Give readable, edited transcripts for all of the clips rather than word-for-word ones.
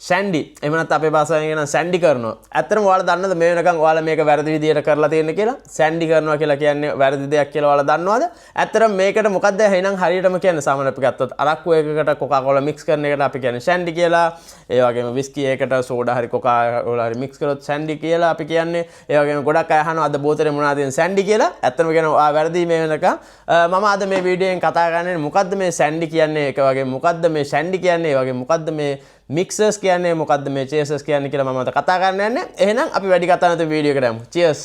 ෂැන්ඩි එහෙම නැත්නම් අපේ භාෂාවෙන් කියනවා සැන්ඩි කරනවා. ඇත්තටම ඔයාලා දන්නවද මේ වෙනකන් ඔයාලා මේක වැරදි විදියට කරලා තියෙන්නේ කියලා? සැන්ඩි කරනවා කියලා කියන්නේ වැරදි දෙයක් කියලා ඔයාලා දන්නවද? ඇත්තටම මේකට මොකද්ද එහෙනම් හරියටම කියන්නේ? සාමාන්‍ය අපි ගත්තොත් අරක්කු එකකට කොකා කෝලා මික්ස් කරන එකට අපි කියන්නේ ෂැන්ඩි කියලා. ඒ වගේම විස්කි එකකට සෝඩා හරි කොකා කෝලා හරි මික්ස් කරොත් සැන්ඩි කියලා අපි කියන්නේ. ඒ වගේම ගොඩක් අය අහනවා අද බෝතලේ මොනවද තියෙන්නේ සැන්ඩි කියලා. ඇත්තටම කියනවා ඔයා වැරදි මේ වෙනකන්. මම අද මේ වීඩියෝ එකෙන් කතා කරන්නේ මොකද්ද මේ සැන්ඩි කියන්නේ, ඒක වගේ මොකද්ද මේ ෂැන්ඩි කියන්නේ, ඒ වගේ මොකද්ද මේ මික්සර්ස් කියන්නේ, මොකද්ද මේ චේසර්ස් කියන්නේ කියලා මම අද කතා කරන්න යන්නේ. එහෙනම් අපි වැඩි කතා නැතුව වීඩියෝ එකට යමු. Cheers.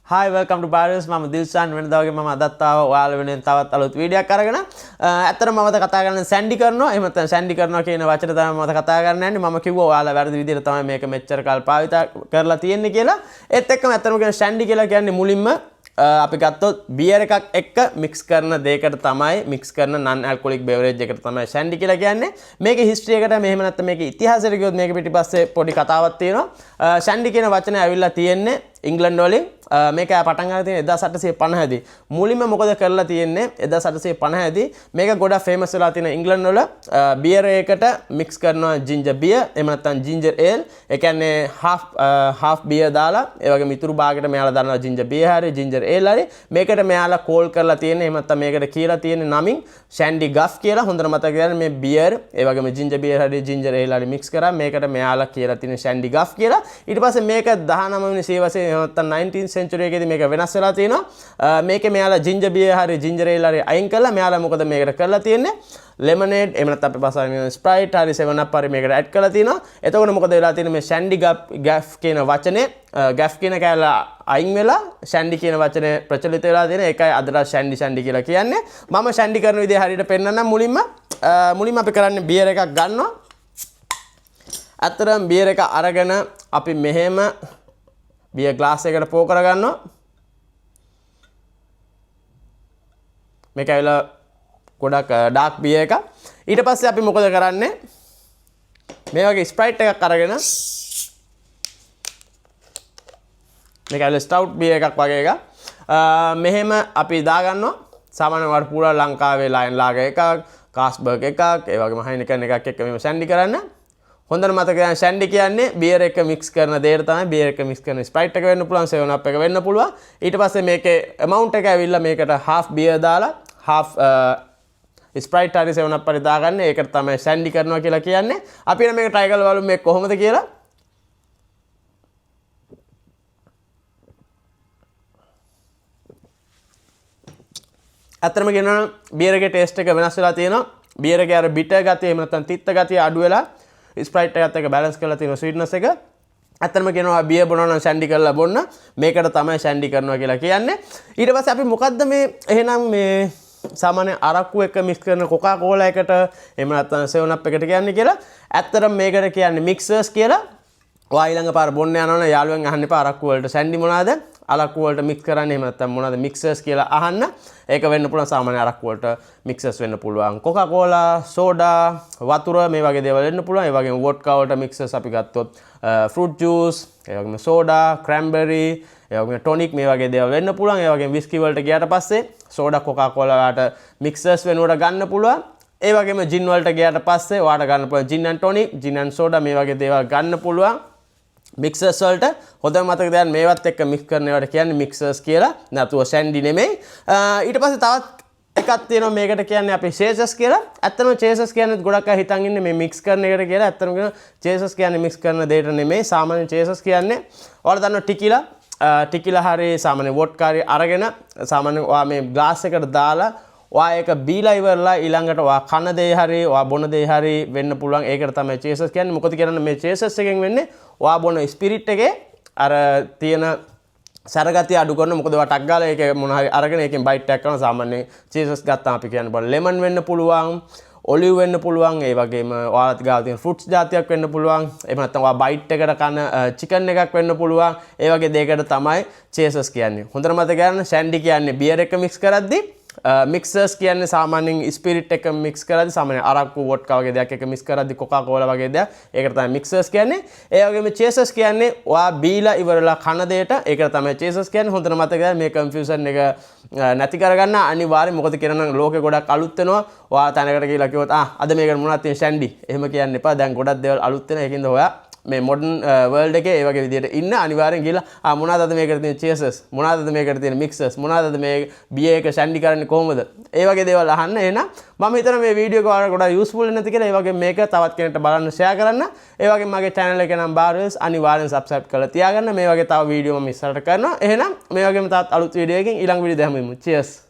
Hi, welcome to Barriers. මම දිල්ෂාන්. වෙනදා වගේ මම අදත් ආවා ඔයාලා වෙනුවෙන් තවත් අලුත් වීඩියෝ එකක් අරගෙන. ඇත්තටම මම අද කතා කරන්නේ සැන්ඩි කරනවා. එහෙම නැත්නම් සැන්ඩි කරනවා කියන වචන තමයි මම අද කතා කරන්න යන්නේ. මම කිව්වා ඔයාලා වැරදි විදිහට තමයි මේක මෙච්චර කල් පාවිච්චි කරලා තියෙන්නේ කියලා. ඒත් එක්කම ඇත්තටම කියන්නේ සැන්ඩි කියලා කියන්නේ මුලින්ම අපි ගත්තොත් බියර් එකක් එක්ක මික්ස් කරන දෙයකට තමයි, මික්ස් කරන නන් ඇල්කොහොලික් බෙවරේජ් එකට තමයි ෂැන්ඩි කියලා කියන්නේ. මේකේ හිස්ටරි එකට මෙහෙම නැත්නම් මේකේ ඉතිහාසයට ගියොත් මේක පිටිපස්සේ පොඩි කතාවක් තියෙනවා. ෂැන්ඩි කියන වචනය ඇවිල්ලා තියෙන්නේ ඉංග්ලන්ඩ් වලින්. මේක පටන් ගන්න තියෙන්නේ 1850 දී. මුලින්ම මොකද කරලා තියෙන්නේ 1850 දී මේක ගොඩක් ෆේමස් වෙලා තියෙන ඉංග්ලන්ඩ් වල බියර් එකකට මික්ස් කරනවා ජින්ජර් බියර් එහෙම නැත්නම් ජින්ජර් ඒල්. ඒ කියන්නේ හාෆ් බියර් දාලා ඒ වගේම ඉතුරු භාගයට මෙයාලා දානවා ජින්ජර් බියර් හරි ජින්ජර් ඒල් හරි. මේකට මෙයාලා කෝල් කරලා තියෙන්නේ එහෙම නැත්නම් මේකට කියලා තියෙන්නේ නමින් ෂැන්ඩි ගෆ් කියලා. හොඳට මතක තියාගන්න මේ බියර් ඒ වගේම ජින්ජර් බියර් හරි ජින්ජර් ඒල් හරි මික්ස් කරා මේකට මෙයාලා කියලා තියෙන ෂැන්ඩි ගෆ් කියලා. ඊට පස්සේ මේක 19 වෙනි සියවසේ එහෙම නැත්නම් 19th century එකේදී මේක වෙනස් වෙලා තියෙනවා. මේකේ මෙයාලා ජින්ජර් බියර් හරි ජින්ජර් ඒල් හරි අයින් කරලා මෙයාලා මොකද මේකට කරලා තියෙන්නේ? ලෙමනේඩ් එහෙම නැත්නම් අපේ භාෂාවෙන් කියන ස්ප්‍රයිට් හරි 7 අප් හරි මේකට ඇඩ් කරලා තියෙනවා. එතකොට මොකද වෙලා තියෙන්නේ මේ ෂැන්ඩි ගෆ් කියන වචනේ ගෆ් කියන කෑල්ල අයින් වෙලා ෂැන්ඩි කියන වචනේ ප්‍රචලිත වෙලා තියෙන. ඒකයි අදට ෂැන්ඩි ෂැන්ඩි කියලා කියන්නේ. මම ෂැන්ඩි කරන විදිය හරියට පෙන්නන්නම්. මුලින්ම අපි කරන්නේ බියර් එකක් ගන්නවා. ඇත්තටම බියර් එක අරගෙන අපි මෙහෙම බියර් ග්ලාස් එකකට පෝ කරගන්නවා. මේක ඇවිල්ලා ගොඩක් ඩාර්ක් බියර් එකක්. ඊට පස්සේ අපි මොකද කරන්නේ? මේ වගේ ස්ප්‍රයිට් එකක් අරගෙන මේක ඇවිල්ලා ස්ටවුට් බියර් එකක් වගේ එකක්. මෙහෙම අපි දාගන්නවා. සාමාන්‍යයෙන් වර පුරා ලංකාවේ ලයන් ලාගර් එකක්, කාස්බර්ග් එකක්, ඒ වගේම හයිනිකන් එකක් එක්ක මෙහෙම සැන්ඩි කරන්න. හොඳට මතක තියාගන්න සැන්ඩි කියන්නේ බියර් එක මික්ස් කරන දෙයට තමයි. බියර් එක මික්ස් කරන ස්ප්‍රයිට් එක වෙන්න පුළුවන්, 7 අප් එක වෙන්න පුළුවන්. ඊට පස්සේ මේකේ amount එක ඇවිල්ලා මේකට half beer දාලා half ස්ප්‍රයිට් හරි 7 අප් හරි දාගන්න. ඒකට තමයි සැන්ඩි කරනවා කියලා කියන්නේ. අපි එන මේක try කරලා බලමු මේක කොහොමද කියලා. ඇත්තටම කියනවා නම් බියර් එකේ ටේස්ට් එක වෙනස් වෙලා තියෙනවා. බියර් එකේ අර බිටර් ගතිය එහෙම නැත්නම් තිත්ත ගතිය අඩු වෙලා ස්ප්‍රයිට් එකත් එක්ක බැලන්ස් කරලා තියෙන ස්වීට්නස් එක. ඇත්තටම කියනවා බියර් බොනවා නම් ෂැන්ඩි කරලා බොන්න. මේකට තමයි ෂැන්ඩි කරනවා කියලා කියන්නේ. ඊට පස්සේ අපි මොකද්ද මේ එහෙනම් මේ සාමාන්‍ය අරක්කු එක මික්ස් කරන කොකා කෝලා එකට එහෙම නැත්නම් 7 අප් එකට කියන්නේ කියලා. ඇත්තටම මේකට කියන්නේ මික්සර්ස් කියලා. ඔයා ඊළඟ පාර බොන්න යනවනම් යාළුවෙන් අහන්න එපා අරක්කු වලට සැන්ඩි මොනවාද? අරක්කු වලට මික්ස් කරන්නේ එහෙම නැත්නම් මොනවාද මික්සර්ස් කියලා අහන්න. ඒක වෙන්න පුළුවන් සාමාන්‍ය අරක්කු වලට මික්සර්ස් වෙන්න පුළුවන්. කොකා කෝලා, සෝඩා, වතුර මේ වගේ දේවල් වෙන්න පුළුවන්. ඒ වගේම වොඩ්කා වලට මික්සර්ස් අපි ගත්තොත් ෆෘට් ජූස්, ඒ වගේම සෝඩා, ක්‍රැන්බෙරි, ඒ වගේම ටොනික් මේ වගේ දේවල් වෙන්න පුළුවන්. ඒ වගේම විස්කි වලට ගියාට පස්සේ සෝඩා, කොකා කෝලා වලට මික්සර්ස් වෙනුවට ගන්න පුළුවන්. ඒ වගේම ජින් වලට ගියාට පස්සේ ඔයාලට ගන්න පුළුවන් ජින් ඇන්ඩ් ටොනික්, ජින් ඇන්ඩ් සෝඩා මේ වගේ දේවල් ගන්න පුළුවන්. මික්සර්ස් වලට හොඳම මතක තියාගන්න මේවත් එක්ක මික්ස් කරන ඒවාට කියන්නේ මික්සර්ස් කියලා, නැතුව සැන්ඩි නෙමෙයි. ඊට පස්සේ තවත් එකක් තියෙනවා මේකට කියන්නේ අපි චේසස් කියලා. ඇත්තටම චේසස් කියන්නේ ගොඩක් අය හිතන් ඉන්නේ මේ මික්ස් කරන එකට කියලා. ඇත්තටම කියනවා චේසස් කියන්නේ මික්ස් කරන දෙයට නෙමෙයි. සාමාන්‍ය චේසස් කියන්නේ ඔයාලා දන්නවා ටිකිලා, ටිකිලා හරි සාමාන්‍ය වොඩ්කා හරි අරගෙන සාමාන්‍ය ඔයා මේ ග්ලාස් එකට දාලා ඔයා ඒක බීලා ඉවරලා ඊළඟට ඔයා කන දේ හරි ඔයා බොන දේ හරි වෙන්න පුළුවන්. ඒකට තමයි චේසස් කියන්නේ. මොකද කියන්නේ මේ චේසස් එකෙන් වෙන්නේ ඔයා බොන ස්පිරිට් එකේ අර තියෙන සැරගතිය අඩු කරන. මොකද ඔයා ටක් ගාලා ඒක මොන හරි අරගෙන ඒකෙන් බයිට් එකක් කරනවා. සාමාන්‍යයෙන් චේසස් ගත්තාම අපි කියන්න බල ලෙමන් වෙන්න පුළුවන්, ඔලිව් වෙන්න පුළුවන්, ඒ වගේම ඔයාලත් ගාව තියෙන ෆෘට්ස් ජාතියක් වෙන්න පුළුවන්, එහෙම නැත්නම් ඔයා බයිට් එකට කන චිකන් එකක් වෙන්න පුළුවන්. ඒ වගේ දෙයකට තමයි චේසස් කියන්නේ. හොඳට මතක තියාගන්න සැන්ඩි කියන්නේ බියර් එක මික්ස් කරද්දි, මික්සර්ස් කියන්නේ සාමාන්‍යයෙන් ස්පිරිට් එක මික්ස් කරද්දි, සාමාන්‍ය අරක්කු, වොඩ්කා වගේ දෙයක් එක මික්ස් කරද්දි, කොකා කෝලා වගේ දෙයක්, ඒකට තමයි මික්සර්ස් කියන්නේ. ඒ වගේම චේසර්ස් කියන්නේ ඔයා බීලා ඉවරලා කන දෙයට, ඒකට තමයි චේසර්ස් කියන්නේ. හොඳට මතක තියාගන්න, මේ කන්ෆියුෂන් එක නැති කරගන්න අනිවාර්යෙන්. මොකද කියනවා නම් ලෝකෙ ගොඩක් අලුත් වෙනවා. ඔයා තැනකට ගිහලා කිව්වොත්, "ආ, අද මේකට මොනවද තියෙන්නේ? ෂැන්ඩි", එහෙම කියන්න එපා. දැන් ගොඩක් දේවල් අලුත් වෙනවා. ඒකින්ද ඔයා මේ මොඩර්න් වර්ල්ඩ් එකේ ඒ වගේ විදියට ඉන්න අනිවාර්යෙන් ගිහලා, "ආ, මොනවද අද මේකට තියෙන චේසර්ස්? මොනවද අද මේකට තියෙන මික්සර්ස්? මොනවද අද මේ බියර් එක ෂැන්ඩි කරන්නේ කොහොමද?" ඒ වගේ දේවල් අහන්න. එහෙනම් මම හිතනවා මේ වීඩියෝ එක ඔයාලට ගොඩාක් යූස්ෆුල් වෙන්න ඇති කියලා. ඒ වගේම මේක තවත් කෙනෙක්ට බලන්න ෂෙයා කරන්න. ඒ වගේම මගේ චැනල් එක නම් බාරස් අනිවාර්යෙන් සබ්ස්ක්‍රයිබ් කරලා තියාගන්න. මේ වගේ තව වීඩියෝ මම ඉස්සරහට කරනවා. එහෙනම් මේ වගේම තවත් අලුත් වීඩියෝ එකකින් ඊළඟ වීඩියෝ දැම්මු. චියර්ස්.